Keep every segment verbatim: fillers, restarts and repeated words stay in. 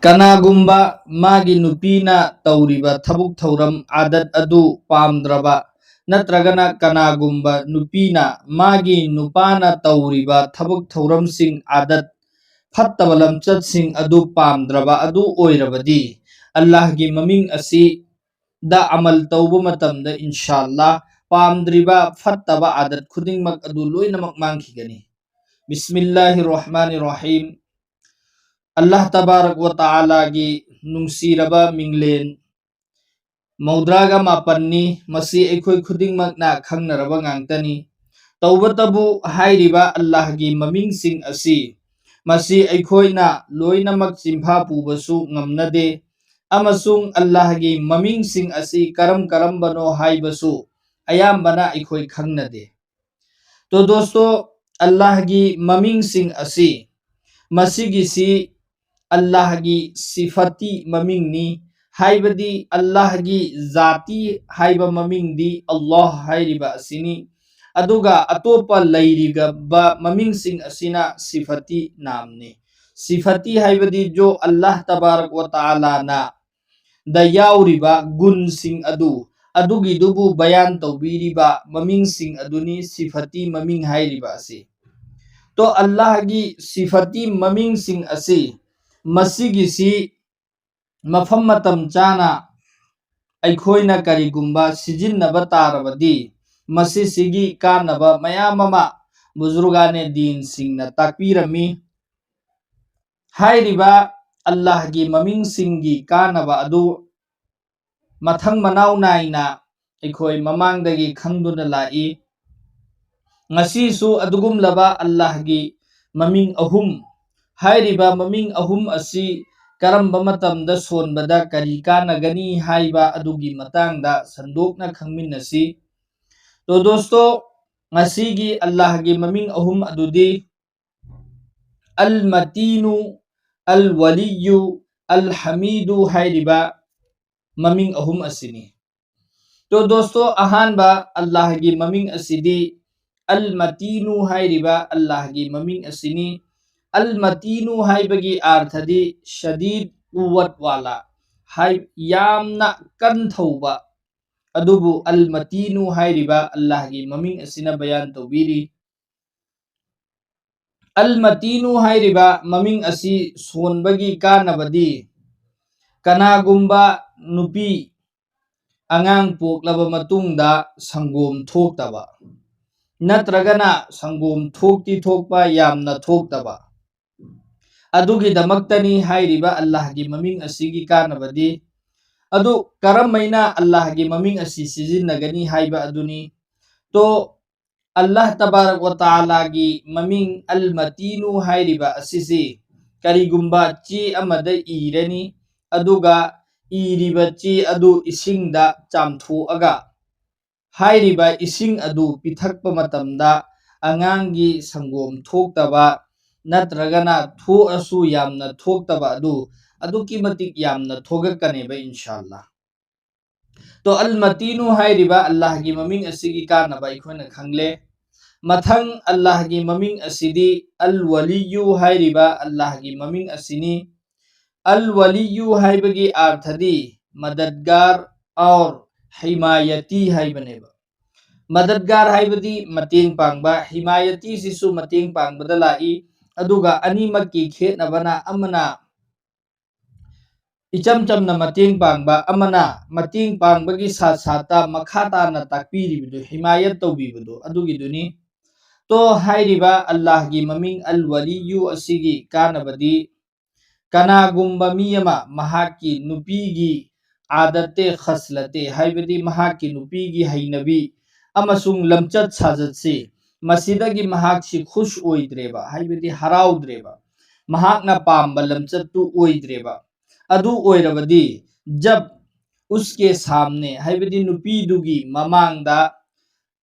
ꯀꯅꯥꯒꯨꯝꯕ ꯃꯥꯒꯤ ꯅꯨꯄꯤꯅ ꯇꯧꯔꯤꯕ ꯊꯕꯛ ꯊꯧꯔꯝ ꯑꯥꯗꯠ ꯑꯗꯨ ꯄꯥꯝꯗ꯭ꯔꯕ, ꯅꯠꯇ꯭ꯔꯒꯅ ꯀꯅꯥꯒꯨꯝꯕ ꯅꯨꯄꯤꯅ ꯃꯥꯒꯤ ꯅꯨꯄꯥꯅ ꯇꯧꯔꯤꯕ ꯊꯕꯛ ꯊꯧꯔꯝꯁꯤꯡ ꯑꯥꯗꯠ, ꯐꯠꯇꯕ ꯂꯝꯆꯠꯁꯤꯡ ꯑꯗꯨ ꯄꯥꯝꯗ꯭ꯔꯕ ꯑꯗꯨ ꯑꯣꯏꯔꯕꯗꯤ, ꯑꯜꯂꯥꯍꯒꯤ ꯃꯃꯤꯡ ꯑꯁꯤꯗ ꯑꯃꯜ ꯇꯧꯕ ꯃꯇꯝꯗ, ꯏꯟꯁꯥ ꯑꯜꯂꯥꯍ, ꯄꯥꯝꯗ꯭ꯔꯤꯕ ꯐꯠꯇꯕ ꯑꯥꯗꯠ ꯈꯨꯗꯤꯡꯃꯛ ꯑꯗꯨ ꯂꯣꯏꯅꯃꯛ ꯃꯥꯡꯈꯤꯒꯅꯤ꯫ ꯕꯤꯁꯃꯤꯜꯂꯥꯍꯤꯔ ꯔꯍꯃꯥꯅꯤꯔ ꯔꯍꯤꯝ꯫ ꯑꯜꯂꯥꯍ ꯇꯕꯥꯔꯛ ꯋ ꯇꯥꯂꯥꯒꯤ ꯅꯨꯡꯁꯤꯔꯕ ꯃꯤꯡꯂꯦꯟ ꯃꯧꯗ꯭ꯔꯥꯒ ꯃꯥꯄꯟꯅꯤ꯫ ꯃꯁꯤ ꯑꯩꯈꯣꯏ ꯈꯨꯗꯤꯡꯃꯛꯅ ꯈꯪꯅꯔꯕ ꯉꯥꯛꯇꯅꯤ꯫ ꯇꯧꯕꯇꯕꯨ, ꯍꯥꯏꯔꯤꯕ ꯑꯜꯂꯥꯍꯒꯤ ꯃꯃꯤꯡꯁꯤꯡ ꯑꯁꯤ, ꯃꯁꯤ ꯑꯩꯈꯣꯏꯅ ꯂꯣꯏꯅꯃꯛ ꯆꯤꯟꯐꯥ ꯄꯨꯕꯁꯨ ꯉꯝꯅꯗꯦ, ꯑꯃꯁꯨꯡ ꯑꯜꯂꯥꯍꯒꯤ ꯃꯃꯤꯡꯁꯤꯡ ꯑꯁꯤ ꯀꯔꯝ ꯀꯔꯝꯕꯅꯣ ꯍꯥꯏꯕꯁꯨ ꯑꯌꯥꯝꯕꯅ ꯑꯩꯈꯣꯏ ꯈꯪꯅꯗꯦ꯫ ꯇꯣ ꯗꯣꯁꯇꯣ, ꯑꯜꯂꯥꯍꯒꯤ ꯃꯃꯤꯡꯁꯤꯡ ꯑꯁꯤ, ꯃꯁꯤꯒꯤꯁꯤ ꯑꯜꯂꯥꯍꯒꯤ ꯁꯤꯐꯇꯤ ꯃꯃꯤꯡꯅꯤ, ꯍꯥꯏꯕꯗꯤ ꯑꯜꯂꯥꯍꯒꯤ ꯖꯥꯇꯤ ꯍꯥꯏꯕ ꯃꯃꯤꯡꯗꯤ ꯑꯜꯂꯥꯍ ꯍꯥꯏꯔꯤꯕ ꯑꯁꯤꯅꯤ꯫ ꯑꯗꯨꯒ ꯑꯇꯣꯞꯄ ꯂꯩꯔꯤꯕ ꯃꯃꯤꯡꯁꯤꯡ ꯑꯁꯤꯅ ꯁꯤꯐꯇꯤ ꯅꯥꯝꯅꯤ꯫ ꯁꯤꯐꯇꯤ ꯍꯥꯏꯕꯗꯤ ꯖꯣ ꯑꯜꯂꯥꯍ ꯇꯕꯥꯔꯛ ꯋ ꯇꯥꯂꯥꯅ ꯗ ꯌꯥꯎꯔꯤꯕ ꯒꯨꯟꯁꯤꯡ ꯑꯗꯨ, ꯑꯗꯨꯒꯤꯗꯨꯕꯨ ꯕꯌꯥꯟ ꯇꯧꯕꯤꯔꯤꯕ ꯃꯃꯤꯡꯁꯤꯡ ꯑꯗꯨꯅꯤ ꯁꯤꯐꯇꯤ ꯃꯃꯤꯡ ꯍꯥꯏꯔꯤꯕ ꯑꯁꯤ꯫ ꯇꯣ, ꯑꯜꯂꯥꯍꯒꯤ ꯁꯤꯐꯇꯤ ꯃꯃꯤꯡꯁꯤꯡ ꯑꯁꯤ, ꯃꯁꯤꯒꯤꯁꯤ ꯃꯐꯝ ꯃꯇꯝ ꯆꯥꯅ ꯑꯩꯈꯣꯏꯅ ꯀꯔꯤꯒꯨꯝꯕ ꯁꯤꯖꯤꯟꯅꯕ ꯇꯥꯔꯕꯗꯤ, ꯃꯁꯤꯁꯤꯒꯤ ꯀꯥꯟꯅꯕ ꯃꯌꯥꯝ ꯑꯃ ꯕꯨꯖꯨꯔꯒꯥꯅꯦ ꯗꯤꯟꯁꯤꯡꯅ ꯇꯥꯛꯄꯤꯔꯝꯃꯤ꯫ ꯍꯥꯏꯔꯤꯕ ꯑꯜꯂꯥꯍꯒꯤ ꯃꯃꯤꯡꯁꯤꯡꯒꯤ ꯀꯥꯟꯅꯕ ꯑꯗꯨ ꯃꯊꯪ ꯃꯅꯥꯎ ꯅꯥꯏꯅ ꯑꯩꯈꯣꯏ ꯃꯃꯥꯡꯗꯒꯤ ꯈꯪꯗꯨꯅ ꯂꯥꯛꯏ꯫ ꯉꯁꯤꯁꯨ ꯑꯗꯨꯒꯨꯝꯂꯕ ꯑꯜꯂꯥꯍꯒꯤ ꯃꯃꯤꯡ ꯑꯍꯨꯝ, ꯍꯥꯏꯔꯤꯕ ꯃꯃꯤꯡ ꯑꯍꯨꯝ ꯑꯁꯤ ꯀꯔꯝꯕ ꯃꯇꯝꯗ ꯁꯣꯟꯕꯗ ꯀꯔꯤ ꯀꯥꯟꯅꯒꯅꯤ ꯍꯥꯏꯕ ꯑꯗꯨꯒꯤ ꯃꯇꯥꯡꯗ ꯁꯟꯗꯣꯛꯅ ꯈꯪꯃꯤꯟꯅꯁꯤ꯫ ꯇꯣ ꯗꯣꯁꯇꯣ, ꯉꯁꯤꯒꯤ ꯑꯜꯂꯥꯍꯒꯤ ꯃꯃꯤꯡ ꯑꯍꯨꯝ ꯑꯗꯨꯗꯤ ꯑꯜ ꯃꯇꯤꯅꯨ, ꯑꯜ ꯋꯂꯤꯌꯨ, ꯑꯜ ꯍꯃꯤꯗꯨ ꯍꯥꯏꯔꯤꯕ ꯃꯃꯤꯡ ꯑꯍꯨꯝ ꯑꯁꯤꯅꯤ꯫ ꯇꯣ ꯗꯣꯁꯇꯣ, ꯑꯍꯥꯟꯕ ꯑꯜꯂꯥꯍꯒꯤ ꯃꯃꯤꯡ ꯑꯁꯤꯗꯤ ꯑꯜ ꯃꯇꯤꯅꯨ ꯍꯥꯏꯔꯤꯕ ꯑꯜꯂꯥꯍꯒꯤ ꯃꯃꯤꯡ ꯑꯁꯤꯅꯤ꯫ ꯑꯜ ꯃꯇꯤꯅꯨ ꯍꯥꯏꯕꯒꯤ ꯑꯥꯔꯊꯗꯤ ꯁꯗꯤꯗ ꯎꯋꯠ ꯋꯥꯂꯥ, ꯍꯥꯏ-, ꯌꯥꯝꯅ ꯀꯟꯊꯧꯕ꯫ ꯑꯗꯨꯕꯨ ꯑꯜ ꯃꯇꯤꯅꯨ ꯍꯥꯏꯔꯤꯕ ꯑꯜꯂꯥꯍꯒꯤ ꯃꯃꯤꯡ ꯑꯁꯤꯅ ꯕꯌꯥꯟ ꯇꯧꯕꯤꯔꯤ꯫ ꯑꯜ ꯃꯇꯤꯅꯨ ꯍꯥꯏꯔꯤꯕ ꯃꯃꯤꯡ ꯑꯁꯤ ꯁꯣꯟꯕꯒꯤ ꯀꯥꯟꯅꯕꯗꯤ, ꯀꯅꯥꯒꯨꯝꯕ ꯅꯨꯄꯤ ꯑꯉꯥꯡ ꯄꯣꯛꯂꯕ ꯃꯇꯨꯡꯗ ꯁꯪꯒꯣꯝ ꯊꯣꯛꯇꯕ, ꯅꯠꯇ꯭ꯔꯒꯅ ꯁꯪꯒꯣꯝ ꯊꯣꯛꯇꯤ ꯊꯣꯛꯄ, ꯌꯥꯝꯅ ꯊꯣꯛꯇꯕ, ꯑꯗꯨꯒꯤꯗꯃꯛꯇꯅꯤ ꯍꯥꯏꯔꯤꯕ ꯑꯜꯂꯥꯍꯒꯤ ꯃꯃꯤꯡ ꯑꯁꯤꯒꯤ ꯀꯥꯟꯅꯕꯗꯤ꯫ ꯑꯗꯨ ꯀꯔꯝꯃꯥꯏꯅ ꯑꯜꯂꯥꯍꯒꯤ ꯃꯃꯤꯡ ꯑꯁꯤ ꯁꯤꯖꯤꯟꯅꯒꯅꯤ ꯍꯥꯏꯕ ꯑꯗꯨꯅꯤ꯫ ꯇꯣ, ꯑꯜꯂꯥꯍ ꯇꯕꯥꯔꯛ ꯋ ꯇꯥꯂꯥꯒꯤ ꯃꯃꯤꯡ ꯑꯜ ꯃꯇꯤꯅꯨ ꯍꯥꯏꯔꯤꯕ ꯑꯁꯤꯁꯤ ꯀꯔꯤꯒꯨꯝꯕ ꯆꯦ ꯑꯃꯗ ꯏꯔꯅꯤ, ꯑꯗꯨꯒ ꯏꯔꯤꯕ ꯆꯦ ꯑꯗꯨ ꯏꯁꯤꯡꯗ ꯆꯥꯝꯊꯣꯛꯑꯒ ꯍꯥꯏꯔꯤꯕ ꯏꯁꯤꯡ ꯑꯗꯨ ꯄꯤꯊꯛꯄ ꯃꯇꯝꯗ ꯑꯉꯥꯡꯒꯤ ꯁꯪꯒꯣꯝ ꯊꯣꯛꯇꯕ ꯅꯠꯇ꯭ꯔꯒꯅ ꯊꯣꯛꯑꯁꯨ ꯌꯥꯝꯅ ꯊꯣꯛꯇꯕ ꯑꯗꯨ ꯑꯗꯨꯛꯀꯤ ꯃꯇꯤꯛ ꯌꯥꯝꯅ ꯊꯣꯛꯂꯛꯀꯅꯦꯕ, ꯏꯟꯁꯥꯜꯂꯥ꯫ ꯇꯣ, ꯑꯜ ꯃꯇꯤꯅꯨ ꯍꯥꯏꯔꯤꯕ ꯑꯜꯂꯥꯍꯒꯤ ꯃꯃꯤꯡ ꯑꯁꯤꯒꯤ ꯀꯥꯟꯅꯕ ꯑꯩꯈꯣꯏꯅ ꯈꯪꯂꯦ꯫ ꯃꯊꯪ ꯑꯜꯂꯥꯍꯒꯤ ꯃꯃꯤꯡ ꯑꯁꯤꯗꯤ ꯑꯜ ꯋꯥꯂꯤꯌꯨ ꯍꯥꯏꯔꯤꯕ ꯑꯜꯂꯥꯍꯒꯤ ꯃꯃꯤꯡ ꯑꯁꯤꯅꯤ꯫ ꯑꯜ ꯋꯥꯂꯤꯌꯨ ꯍꯥꯏꯕꯒꯤ ꯑꯥꯔꯊꯗꯤ ꯃꯗꯗꯒꯥꯔ ꯑꯧꯔ ꯍꯤꯃꯥꯌꯇꯤ ꯍꯥꯏꯕꯅꯦꯕ꯫ ꯃꯗꯗꯒꯥꯔ ꯍꯥꯏꯕꯗꯤ ꯃꯇꯦꯡ ꯄꯥꯡꯕ, ꯍꯤꯃꯥꯌꯇꯤꯁꯤꯁꯨ ꯃꯇꯦꯡ ꯄꯥꯡꯕꯗ ꯂꯥꯛꯏ꯫ ꯑꯗꯨꯒ ꯑꯅꯤꯃꯛꯀꯤ ꯈꯦꯠꯅꯕꯅ ꯑꯃꯅ ꯏꯆꯝ ꯆꯝꯅ ꯃꯇꯦꯡ ꯄꯥꯡꯕ, ꯑꯃꯅ ꯃꯇꯦꯡ ꯄꯥꯡꯕꯒꯤ ꯁꯥꯠ ꯁꯥꯠꯇ ꯃꯈꯥ ꯇꯥꯅ ꯇꯥꯛꯄꯤꯔꯤꯕꯗꯨ, ꯍꯤꯃꯥꯌꯠ ꯇꯧꯕꯤꯕꯗꯨ, ꯑꯗꯨꯒꯤꯗꯨꯅꯤ꯫ ꯇꯣ, ꯍꯥꯏꯔꯤꯕ ꯑꯜꯂꯥꯍꯒꯤ ꯃꯃꯤꯡ ꯑꯜ ꯋꯥꯂꯤꯌꯨ ꯑꯁꯤꯒꯤ ꯀꯥꯟꯅꯕꯗꯤ, ꯀꯅꯥꯒꯨꯝꯕ ꯃꯤ ꯑꯃ ꯃꯍꯥꯛꯀꯤ ꯅꯨꯄꯤꯒꯤ ꯑꯥꯗꯠꯇꯦ ꯈꯁꯂꯠꯇꯦ, ꯍꯥꯏꯕꯗꯤ ꯃꯍꯥꯛꯀꯤ ꯅꯨꯄꯤꯒꯤ ꯍꯩꯅꯕꯤ ꯑꯃꯁꯨꯡ ꯂꯝꯆꯠ ꯁꯥꯖꯠꯁꯤ, ꯃꯁꯤꯗꯒꯤ ꯃꯍꯥꯛꯁꯤ ꯈꯨꯁ ꯑꯣꯏꯗ꯭ꯔꯦꯕ, ꯍꯥꯏꯕꯗꯤ ꯍꯔꯥꯎꯗ꯭ꯔꯦꯕ, ꯃꯍꯥꯛꯅ ꯄꯥꯝꯕ ꯂꯝꯆꯠꯇꯨ ꯑꯣꯏꯗ꯭ꯔꯦꯕ꯫ ꯑꯗꯨ ꯑꯣꯏꯔꯕꯗꯤ, ꯖꯕ ꯎꯁꯀꯦ ꯁꯥꯝꯅꯦ, ꯍꯥꯏꯕꯗꯤ ꯅꯨꯄꯤꯗꯨꯒꯤ ꯃꯃꯥꯡꯗ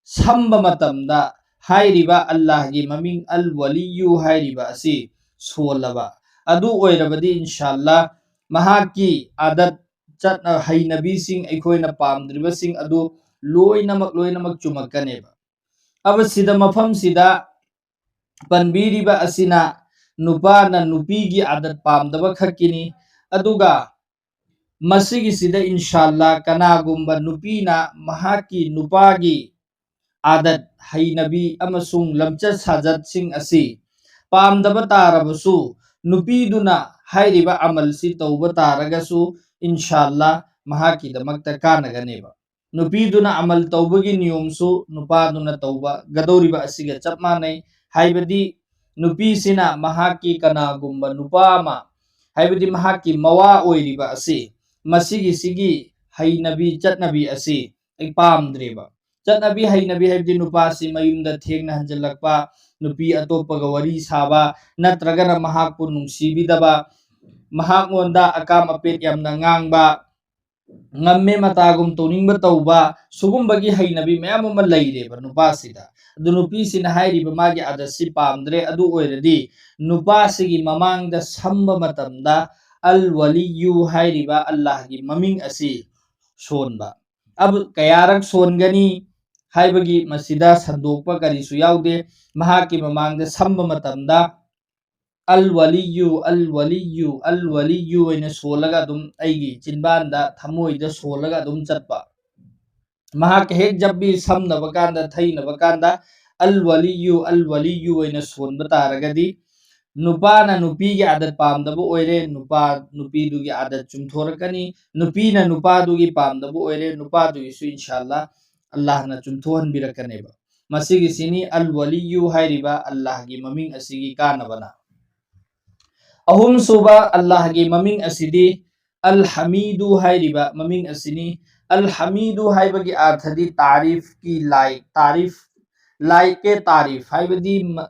ꯁꯝꯕ ꯃꯇꯝꯗ ꯍꯥꯏꯔꯤꯕ ꯑꯜꯂꯥꯍꯒꯤ ꯃꯃꯤꯡ ꯑꯜ ꯋꯥꯂꯤꯌꯨ ꯍꯥꯏꯔꯤꯕ ꯑꯁꯤ ꯁꯣꯜꯂꯕ, ꯑꯗꯨ ꯑꯣꯏꯔꯕꯗꯤ ꯏꯟꯁꯥꯜꯂꯥ ꯃꯍꯥꯛꯀꯤ ꯑꯥꯗꯠ ꯆꯠꯅ ꯍꯩꯅꯕꯤꯁꯤꯡ, ꯑꯩꯈꯣꯏꯅ ꯄꯥꯝꯗ꯭ꯔꯤꯕꯁꯤꯡ ꯑꯗꯨ ꯂꯣꯏꯅꯃꯛ, ꯂꯣꯏꯅꯃꯛ ꯆꯨꯝꯃꯛꯀꯅꯦꯕ꯫ ꯑꯕꯁꯤꯗ ꯃꯐꯝꯁꯤꯗ ꯄꯟꯕꯤꯔꯤꯕ ꯑꯁꯤꯅ ꯅꯨꯄꯥꯅ ꯅꯨꯄꯤꯒꯤ ꯑꯥꯗꯠ ꯄꯥꯝꯗꯕ ꯈꯛꯀꯤꯅꯤ꯫ ꯑꯗꯨꯒ ꯃꯁꯤꯒꯤꯁꯤꯗ ꯏꯟꯁꯥꯜꯂꯥ ꯀꯅꯥꯒꯨꯝꯕ ꯅꯨꯄꯤꯅ ꯃꯍꯥꯛꯀꯤ ꯅꯨꯄꯥꯒꯤ ꯑꯥꯗꯠ, ꯍꯩꯅꯕꯤ ꯑꯃꯁꯨꯡ ꯂꯝꯆꯠ ꯁꯥꯖꯠꯁꯤꯡ ꯑꯁꯤ ꯄꯥꯝꯗꯕ ꯇꯥꯔꯕꯁꯨ, ꯅꯨꯄꯤꯗꯨꯅ ꯍꯥꯏꯔꯤꯕ ꯑꯃꯜꯁꯤ ꯇꯧꯕ ꯇꯥꯔꯒꯁꯨ ꯏꯟꯁꯥꯜꯂꯥ ꯃꯍꯥꯛꯀꯤꯗꯃꯛꯇ ꯀꯥꯟꯅꯒꯅꯦꯕ꯫ ꯅꯨꯄꯤꯗꯨꯅ ꯑꯃꯜ ꯇꯧꯕꯒꯤ ꯅꯤꯌꯣꯝꯁꯨ ꯅꯨꯄꯥꯗꯨꯅ ꯇꯧꯕꯒꯗꯧꯔꯤꯕ ꯑꯁꯤꯒ ꯆꯞ ꯃꯥꯟꯅꯩ꯫ ꯍꯥꯏꯕꯗꯤ ꯅꯨꯄꯤꯁꯤꯅ ꯃꯍꯥꯛꯀꯤ ꯀꯅꯥꯒꯨꯝꯕ ꯅꯨꯄꯥ ꯑꯃ, ꯍꯥꯏꯕꯗꯤ ꯃꯍꯥꯛꯀꯤ ꯃꯋꯥ ꯑꯣꯏꯔꯤꯕ ꯑꯁꯤ, ꯃꯁꯤꯒꯤꯁꯤꯒꯤ ꯍꯩꯅꯕꯤ ꯆꯠꯅꯕꯤ ꯑꯁꯤ ꯑꯩ ꯄꯥꯝꯗ꯭ꯔꯦꯕ꯫ ꯆꯠꯅꯕꯤ ꯍꯩꯅꯕꯤ ꯍꯥꯏꯕꯗꯤ ꯅꯨꯄꯥꯁꯤ ꯃꯌꯨꯝꯗ ꯊꯦꯡꯅ ꯍꯟꯖꯤꯜꯂꯛꯄ, ꯅꯨꯄꯤ ꯑꯇꯣꯞꯄꯒ ꯋꯥꯔꯤ ꯁꯥꯕ, ꯅꯠꯇ꯭ꯔꯒꯅ ꯃꯍꯥꯛꯄꯨ ꯅꯨꯡꯁꯤꯕꯤꯗꯕ, ꯃꯍꯥꯛꯉꯣꯟꯗ ꯑꯀꯥꯝ ꯑꯄꯦꯠ ꯌꯥꯝꯅ ꯉꯥꯡꯕ, ꯉꯝꯃꯦ ꯃꯇꯥꯒꯨꯝ ꯇꯧꯅꯤꯡꯕ ꯇꯧꯕ, ꯁꯨꯒꯨꯝꯕꯒꯤ ꯍꯩꯅꯕꯤ ꯃꯌꯥꯝ ꯑꯃ ꯂꯩꯔꯦꯕ ꯅꯨꯄꯥꯁꯤꯗ꯫ ꯑꯗꯨ ꯅꯨꯄꯤꯁꯤꯅ ꯍꯥꯏꯔꯤꯕ ꯃꯥꯒꯤ ꯑꯥꯗꯠꯁꯤ ꯄꯥꯝꯗ꯭ꯔꯦ꯫ ꯑꯗꯨ ꯑꯣꯏꯔꯗꯤ ꯅꯨꯄꯥꯁꯤꯒꯤ ꯃꯃꯥꯡꯗ ꯁꯝꯕ ꯃꯇꯝꯗ ꯑꯜ ꯋꯥꯂꯤꯌꯨ ꯍꯥꯏꯔꯤꯕ ꯑꯜꯂꯥꯍꯒꯤ ꯃꯃꯤꯡ ꯑꯁꯤ ꯁꯣꯟꯕ꯫ ꯑꯕ-, ꯀꯌꯥꯔꯛ ꯁꯣꯟꯒꯅꯤ ꯍꯥꯏꯕꯒꯤ ꯃꯁꯤꯗ ꯁꯟꯗꯣꯛꯄ ꯀꯔꯤꯁꯨ ꯌꯥꯎꯗꯦ꯫ ꯃꯍꯥꯛꯀꯤ ꯃꯃꯥꯡꯗ ꯁꯝꯕ ꯃꯇꯝꯗ "ꯑꯜ ꯋꯥꯂꯤꯌꯨ, ꯑꯜ ꯋꯥꯂꯤꯌꯨ, ꯑꯜ ꯋꯥꯂꯤꯌꯨ" ꯑꯣꯏꯅ ꯁꯣꯜꯂꯒ ꯑꯗꯨꯝ ꯑꯩꯒꯤ ꯆꯤꯟꯕꯥꯟꯗ, ꯊꯃꯣꯏꯗ ꯁꯣꯜꯂꯒ ꯑꯗꯨꯝ ꯆꯠꯄ꯫ ꯃꯍꯥꯛ ꯍꯦꯛ ꯖꯞꯕꯤ ꯁꯝꯅꯕ ꯀꯥꯟꯗ, ꯊꯩꯅꯕ ꯀꯥꯟꯗ "ꯑꯜ ꯋꯥꯂꯤꯌꯨ, ꯑꯜ ꯋꯥꯂꯤꯌꯨ" ꯑꯣꯏꯅ ꯁꯣꯟꯕ ꯇꯥꯔꯒꯗꯤ, ꯅꯨꯄꯥꯅ ꯅꯨꯄꯤꯒꯤ ꯑꯥꯗꯠ ꯄꯥꯝꯗꯕ ꯑꯣꯏꯔꯦ, ꯅꯨꯄꯥ ꯅꯨꯄꯤꯗꯨꯒꯤ ꯑꯥꯗꯠ ꯆꯨꯝꯊꯣꯔꯛꯀꯅꯤ꯫ ꯅꯨꯄꯤꯅ ꯅꯨꯄꯥꯗꯨꯒꯤ ꯄꯥꯝꯗꯕ ꯑꯣꯏꯔꯦ, ꯅꯨꯄꯥꯗꯨꯒꯤꯁꯨ ꯏꯟꯁꯥꯜꯂꯥ ꯑꯜꯂꯥꯍꯅ ꯆꯨꯝꯊꯣꯛꯍꯟꯕꯤꯔꯛꯀꯅꯦꯕ꯫ ꯃꯁꯤꯒꯤꯁꯤꯅꯤ ꯑꯜ ꯋꯥꯂꯤꯌꯨ ꯍꯥꯏꯔꯤꯕ ꯑꯜꯂꯥꯍꯒꯤ ꯃꯃꯤꯡ ꯑꯁꯤꯒꯤ ꯀꯥꯟꯅꯕꯅ꯫ ꯑꯍꯨꯝꯁꯨꯕ ꯑꯜꯂꯥꯍꯒꯤ ꯃꯃꯤꯡ ꯑꯁꯤꯗꯤ ꯑꯜ ꯍꯃꯤꯗꯨ ꯍꯥꯏꯔꯤꯕ ꯃꯃꯤꯡ ꯑꯁꯤꯅꯤ꯫ ꯑꯜ ꯍꯃꯤꯗꯨ ꯍꯥꯏꯕꯒꯤ ꯑꯥꯔꯊꯗꯤ ꯇꯥꯔꯤꯐꯀꯤ ꯂꯥꯏ, ꯇꯥꯔꯤꯐ, ꯂꯥꯏꯛꯀꯦ ꯇꯥꯔꯤꯐ ꯍꯥꯏꯕꯗꯤ ꯃ-,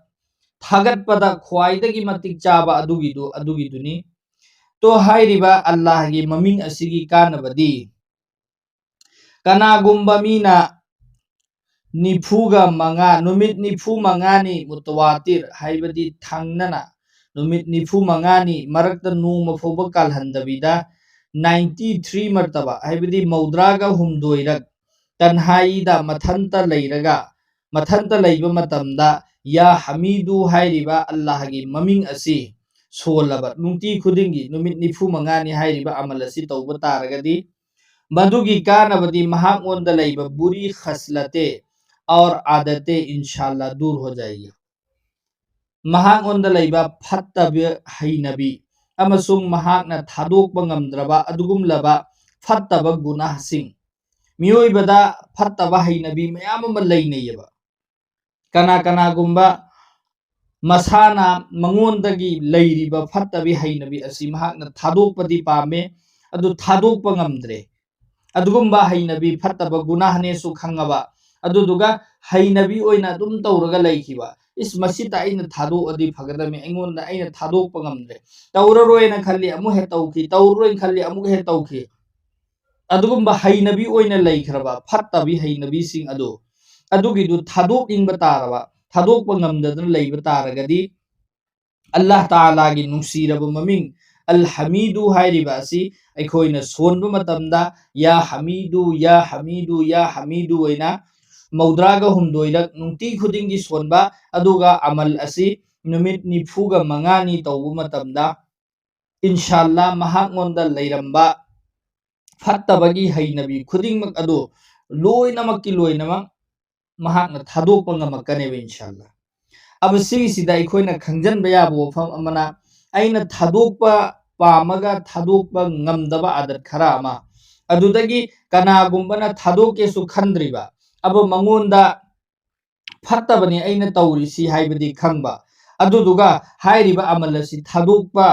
ꯊꯥꯒꯠꯄꯗ ꯈ꯭ꯋꯥꯏꯗꯒꯤ ꯃꯇꯤꯛ ꯆꯥꯕ ꯑꯗꯨꯒꯤꯗꯨ, ꯑꯗꯨꯒꯤꯗꯨꯅꯤ꯫ ꯇꯣ ꯍꯥꯏꯔꯤꯕ ꯑꯜꯂꯥꯍꯒꯤ ꯃꯃꯤꯡ ꯑꯁꯤꯒꯤ ꯀꯥꯟꯅꯕꯗꯤ, ꯀꯅꯥꯒꯨꯝꯕ ꯃꯤꯅ ꯅꯤꯐꯨꯒ ꯃꯉꯥ, ꯅꯨꯃꯤꯠ ꯅꯤꯐꯨ ꯃꯉꯥꯅꯤ ꯃꯨꯇꯋꯥꯇꯤꯔ ꯍꯥꯏꯕꯗꯤ ꯊꯪꯅꯅ ꯅꯨꯃꯤꯠ ꯅꯤꯐꯨ ꯃꯉꯥꯅꯤ ꯃꯔꯛꯇ ꯅꯣꯡꯃ ꯐꯥꯎꯕ ꯀꯥꯜꯍꯟꯗꯕꯤꯗ ninety three ꯃꯔꯇꯕ ꯍꯥꯏꯕꯗꯤ ꯃꯧꯗ꯭ꯔꯥꯒ ꯍꯨꯝꯗꯣꯏꯔꯛ ꯇꯟꯍꯥꯏꯗ ꯃꯊꯟꯇ ꯂꯩꯔꯒ, ꯃꯊꯟꯇ ꯂꯩꯕ ꯃꯇꯝꯗ ꯌꯥ ꯍꯃꯤꯗꯨ ꯍꯥꯏꯔꯤꯕ ꯑꯜꯂꯥꯍꯒꯤ ꯃꯃꯤꯡ ꯑꯁꯤ ꯁꯣꯜꯂꯕ, ꯅꯨꯡꯇꯤ ꯈꯨꯗꯤꯡꯒꯤ ꯅꯨꯃꯤꯠ ꯅꯤꯐꯨ ꯃꯉꯥꯅꯤ ꯍꯥꯏꯔꯤꯕ ꯑꯃꯜ ꯑꯁꯤ ꯇꯧꯕ ꯇꯥꯔꯒꯗꯤ, ꯃꯗꯨꯒꯤ ꯀꯥꯟꯅꯕꯗꯤ ꯃꯍꯥꯛꯉꯣꯟꯗ ꯂꯩꯕ ꯕꯨꯔꯤ ꯈꯁꯂꯇꯦ ꯑꯧꯔ ꯑꯥꯗꯇꯦ ꯏꯟꯁꯥꯜꯂꯥ ꯗꯨꯔ ꯍꯣ ꯖꯥꯏꯌꯦ꯫ ꯃꯍꯥꯛꯉꯣꯟꯗ ꯂꯩꯕ ꯐꯠꯇꯕ ꯍꯩꯅꯕꯤ ꯑꯃꯁꯨꯡ ꯃꯍꯥꯛꯅ ꯊꯥꯗꯣꯛꯄ ꯉꯝꯗ꯭ꯔꯕ ꯑꯗꯨꯒꯨꯝꯂꯕ ꯐꯠꯇꯕ ꯒꯨꯅꯥꯍꯁꯤꯡ, ꯃꯤꯑꯣꯏꯕꯗ ꯐꯠꯇꯕ ꯍꯩꯅꯕꯤ ꯃꯌꯥꯝ ꯑꯃ ꯂꯩꯅꯩꯌꯦꯕ꯫ ꯀꯅꯥ ꯀꯅꯥꯒꯨꯝꯕ ꯃꯁꯥꯅ ꯃꯉꯣꯟꯗꯒꯤ ꯂꯩꯔꯤꯕ ꯐꯠꯇꯕꯤ ꯍꯩꯅꯕꯤ ꯑꯁꯤ ꯃꯍꯥꯛꯅ ꯊꯥꯗꯣꯛꯄꯗꯤ ꯄꯥꯝꯃꯦ, ꯑꯗꯨ ꯊꯥꯗꯣꯛꯄ ꯉꯝꯗ꯭ꯔꯦ꯫ ꯑꯗꯨꯒꯨꯝꯕ ꯍꯩꯅꯕꯤ ꯐꯠꯇꯕ ꯒꯨꯅꯥꯍꯅꯦꯁꯨ ꯈꯪꯉꯕ, ꯑꯗꯨꯗꯨꯒ ꯍꯩꯅꯕꯤ ꯑꯣꯏꯅ ꯑꯗꯨꯝ ꯇꯧꯔꯒ ꯂꯩꯈꯤꯕ, "ꯏꯁ, ꯃꯁꯤꯇ ꯑꯩꯅ ꯊꯥꯗꯣꯛꯑꯗꯤ ꯐꯒꯗꯕꯅꯤ, ꯑꯩꯉꯣꯟꯗ, ꯑꯩꯅ ꯊꯥꯗꯣꯛꯄ ꯉꯝꯗ꯭ꯔꯦ, ꯇꯧꯔꯔꯣꯏꯅ ꯈꯜꯂꯤ, ꯑꯃꯨꯛ ꯍꯦꯛ ꯇꯧꯈꯤ, ꯇꯧꯔꯔꯣꯏꯅ ꯈꯜꯂꯤ, ꯑꯃꯨꯛ ꯍꯦꯛ ꯇꯧꯈꯤ"꯫ ꯑꯗꯨꯒꯨꯝꯕ ꯍꯩꯅꯕꯤ ꯑꯣꯏꯅ ꯂꯩꯈ꯭ꯔꯕ ꯐꯠꯇꯕꯤ ꯍꯩꯅꯕꯤꯁꯤꯡ ꯑꯗꯨ, ꯑꯗꯨꯒꯤꯗꯨ ꯊꯥꯗꯣꯛꯅꯤꯡꯕ ꯇꯥꯔꯕ, ꯊꯥꯗꯣꯛꯄ ꯉꯝꯗꯗꯅ ꯂꯩꯕ ꯇꯥꯔꯒꯗꯤ, ꯑꯜꯂꯥꯍ ꯇꯥꯂꯥꯒꯤ ꯅꯨꯡꯁꯤꯔꯕ ꯃꯃꯤꯡ ꯑꯜ ꯍꯃꯤꯗꯨ ꯍꯥꯏꯔꯤꯕ ꯑꯁꯤ ꯑꯩꯈꯣꯏꯅ ꯁꯣꯟꯕ ꯃꯇꯝꯗ, "ꯌꯥ ꯍꯃꯤꯗꯨ, ꯌꯥ ꯍꯃꯤꯗꯨ, ꯌꯥ ꯍꯃꯤꯗꯨ" ꯑꯣꯏꯅ ꯃꯧꯗ꯭ꯔꯥꯒ ꯍꯨꯝꯗꯣꯏꯔꯛ ꯅꯨꯡꯇꯤ ꯈꯨꯗꯤꯡꯒꯤ ꯁꯣꯟꯕ, ꯑꯗꯨꯒ ꯑꯃꯜ ꯑꯁꯤ ꯅꯨꯃꯤꯠ ꯅꯤꯐꯨꯒ ꯃꯉꯥꯅꯤ ꯇꯧꯕ ꯃꯇꯝꯗ, ꯏꯟꯁꯥꯜꯂꯥ, ꯃꯍꯥꯛꯉꯣꯟꯗ ꯂꯩꯔꯝꯕ ꯐꯠꯇꯕꯒꯤ ꯍꯩꯅꯕꯤ ꯈꯨꯗꯤꯡꯃꯛ ꯑꯗꯨ ꯂꯣꯏꯅꯃꯛꯀꯤ ꯂꯣꯏꯅꯃꯛ ꯃꯍꯥꯛꯅ ꯊꯥꯗꯣꯛꯄ ꯉꯝꯃꯛꯀꯅꯦꯕ, ꯏꯟꯁꯥꯜꯂꯥ꯫ ꯑꯕ ꯁꯤꯒꯤꯁꯤꯗ ꯑꯩꯈꯣꯏꯅ ꯈꯪꯖꯤꯟꯕ ꯌꯥꯕ ꯋꯥꯐꯝ ꯑꯃꯅ, ꯑꯩꯅ ꯊꯥꯗꯣꯛꯄ ꯄꯥꯝꯃꯒ ꯊꯥꯗꯣꯛꯄ ꯉꯝꯗꯕ ꯑꯥꯗꯠ ꯈꯔ ꯑꯃ, ꯑꯗꯨꯗꯒꯤ ꯀꯅꯥꯒꯨꯝꯕꯅ ꯊꯥꯗꯣꯛꯀꯦꯁꯨ ꯈꯟꯗ꯭ꯔꯤꯕ, ꯑꯕ ꯃꯉꯣꯟꯗ ꯐꯠꯇꯕꯅꯤ ꯑꯩꯅ ꯇꯧꯔꯤꯁꯤ ꯍꯥꯏꯕꯗꯤ ꯈꯪꯕ, ꯑꯗꯨꯗꯨꯒ ꯍꯥꯏꯔꯤꯕ ꯑꯃꯜ ꯑꯁꯤ ꯊꯥꯗꯣꯛꯄ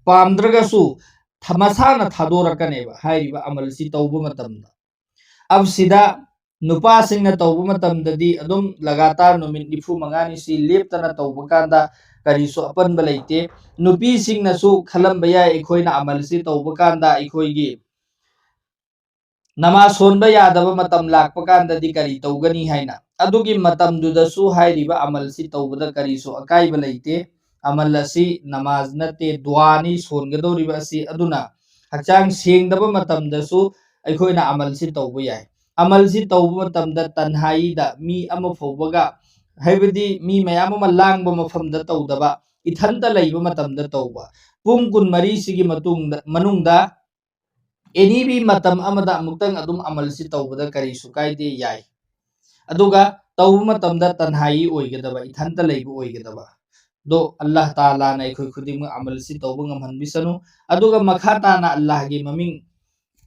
ꯄꯥꯝꯗ꯭ꯔꯒꯁꯨ ꯊ-, ꯃꯁꯥꯅ ꯊꯥꯗꯣꯔꯛꯀꯅꯦꯕ ꯍꯥꯏꯔꯤꯕ ꯑꯃꯜꯁꯤ ꯇꯧꯕ ꯃꯇꯝꯗ꯫ ꯑꯕꯁꯤꯗ ꯅꯨꯄꯥꯁꯤꯡꯅ ꯇꯧꯕ ꯃꯇꯝꯗꯗꯤ ꯑꯗꯨꯝ ꯂꯒꯥꯇꯥꯔ ꯅꯨꯃꯤꯠ ꯅꯤꯐꯨ ꯃꯉꯥꯅꯤꯁꯤ ꯂꯦꯞꯇꯅ ꯇꯧꯕ ꯀꯥꯟꯗ ꯀꯔꯤꯁꯨ ꯑꯄꯟꯕ ꯂꯩꯇꯦ꯫ ꯅꯨꯄꯤꯁꯤꯡꯅꯁꯨ ꯈꯜꯂꯝꯕ ꯌꯥꯏ, ꯑꯩꯈꯣꯏꯅ ꯑꯃꯜꯁꯤ ꯇꯧꯕ ꯀꯥꯟꯗ ꯑꯩꯈꯣꯏꯒꯤ ꯅꯃꯥꯖ ꯁꯣꯟꯕ ꯌꯥꯗꯕ ꯃꯇꯝ ꯂꯥꯛꯄ ꯀꯥꯟꯗꯗꯤ ꯀꯔꯤ ꯇꯧꯒꯅꯤ ꯍꯥꯏꯅ꯫ ꯑꯗꯨꯒꯤ ꯃꯇꯝꯗꯨꯗꯁꯨ ꯍꯥꯏꯔꯤꯕ ꯑꯃꯜꯁꯤ ꯇꯧꯕꯗ ꯀꯔꯤꯁꯨ ꯑꯀꯥꯏꯕ ꯂꯩꯇꯦ꯫ ꯑꯃꯜ ꯑꯁꯤ ꯅꯃꯥꯖ ꯅꯠꯇꯦ, ꯗꯨꯋꯥꯅꯤ ꯁꯣꯟꯒꯗꯧꯔꯤꯕ ꯑꯁꯤ꯫ ꯑꯗꯨꯅ ꯍꯛꯆꯥꯡ ꯁꯦꯡꯗꯕ ꯃꯇꯝꯗꯁꯨ ꯑꯩꯈꯣꯏꯅ ꯑꯃꯜꯁꯤ ꯇꯧꯕ ꯌꯥꯏ꯫ ꯑꯃꯜꯁꯤ ꯇꯧꯕ ꯃꯇꯝꯗ ꯇꯟꯍꯥꯏꯗ ꯃꯤ ꯑꯃ ꯐꯥꯎꯕꯒ ꯍꯥꯏꯕꯗꯤ ꯃꯤ ꯃꯌꯥꯝ ꯑꯃ ꯂꯥꯡꯕ ꯃꯐꯝꯗ ꯇꯧꯗꯕ, ꯏꯊꯟꯇ ꯂꯩꯕ ꯃꯇꯝꯗ ꯇꯧꯕ꯫ ꯄꯨꯡ ꯀꯨꯟꯃꯔꯤꯁꯤꯒꯤ ꯃꯇꯨꯡꯗ, ꯃꯅꯨꯡꯗ any be ꯃꯇꯝ ꯑꯃꯗ ꯑꯃꯨꯛꯇꯪ ꯑꯗꯨꯝ ꯑꯃꯜꯁꯤ ꯇꯧꯕꯗ ꯀꯔꯤꯁꯨ ꯀꯥꯏꯗꯦ, ꯌꯥꯏ꯫ ꯑꯗꯨꯒ ꯇꯧꯕ ꯃꯇꯝꯗ ꯇꯟꯍꯥꯏ ꯑꯣꯏꯒꯗꯕ, ꯏꯊꯟꯇ ꯂꯩꯕ ꯑꯣꯏꯒꯗꯕ꯫ ꯑꯗꯣ ꯑꯜꯂꯥꯍ ꯇꯥꯂꯥꯅ ꯑꯩꯈꯣꯏ ꯈꯨꯗꯤꯡꯃꯛ ꯑꯃꯜꯁꯤ ꯇꯧꯕ ꯉꯝꯍꯟꯕꯤꯁꯅꯨ꯫ ꯑꯗꯨꯒ ꯃꯈꯥ ꯇꯥꯅ ꯑꯜꯂꯥꯍꯒꯤ ꯃꯃꯤꯡ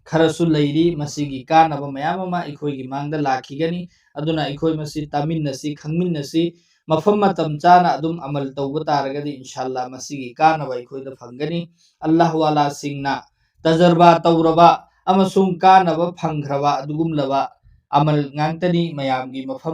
ꯈꯔꯁꯨ ꯂꯩꯔꯤ, ꯃꯁꯤꯒꯤ ꯀꯥꯟꯅꯕ ꯃꯌꯥꯝ ꯑꯃ ꯑꯩꯈꯣꯏꯒꯤ ꯃꯥꯡꯗ ꯂꯥꯛꯈꯤꯒꯅꯤ꯫ ꯑꯗꯨꯅ ꯑꯩꯈꯣꯏ ꯃꯁꯤ ꯇꯥꯃꯤꯟꯅꯁꯤ, ꯈꯪꯃꯤꯟꯅꯁꯤ꯫ ꯃꯐꯝ ꯃꯇꯝ ꯆꯥꯅ ꯑꯗꯨꯝ ꯑꯃꯜ ꯇꯧꯕ ꯇꯥꯔꯒꯗꯤ ꯏꯟꯁꯥꯜꯂꯥ ꯃꯁꯤꯒꯤ ꯀꯥꯟꯅꯕ ꯑꯩꯈꯣꯏꯗ ꯐꯪꯒꯅꯤ꯫ ꯑꯜꯂꯥꯍ ꯋꯥꯂꯥꯁꯤꯡꯅ ꯇꯖꯔꯕꯥ ꯇꯧꯔꯕ ꯑꯃꯁꯨꯡ ꯀꯥꯟꯅꯕ ꯐꯪꯈ꯭ꯔꯕ ꯑꯗꯨꯒꯨꯝꯂꯕ ꯑꯃꯜ ꯉꯥꯛꯇꯅꯤ ꯃꯌꯥꯝꯒꯤ ꯃꯐꯝ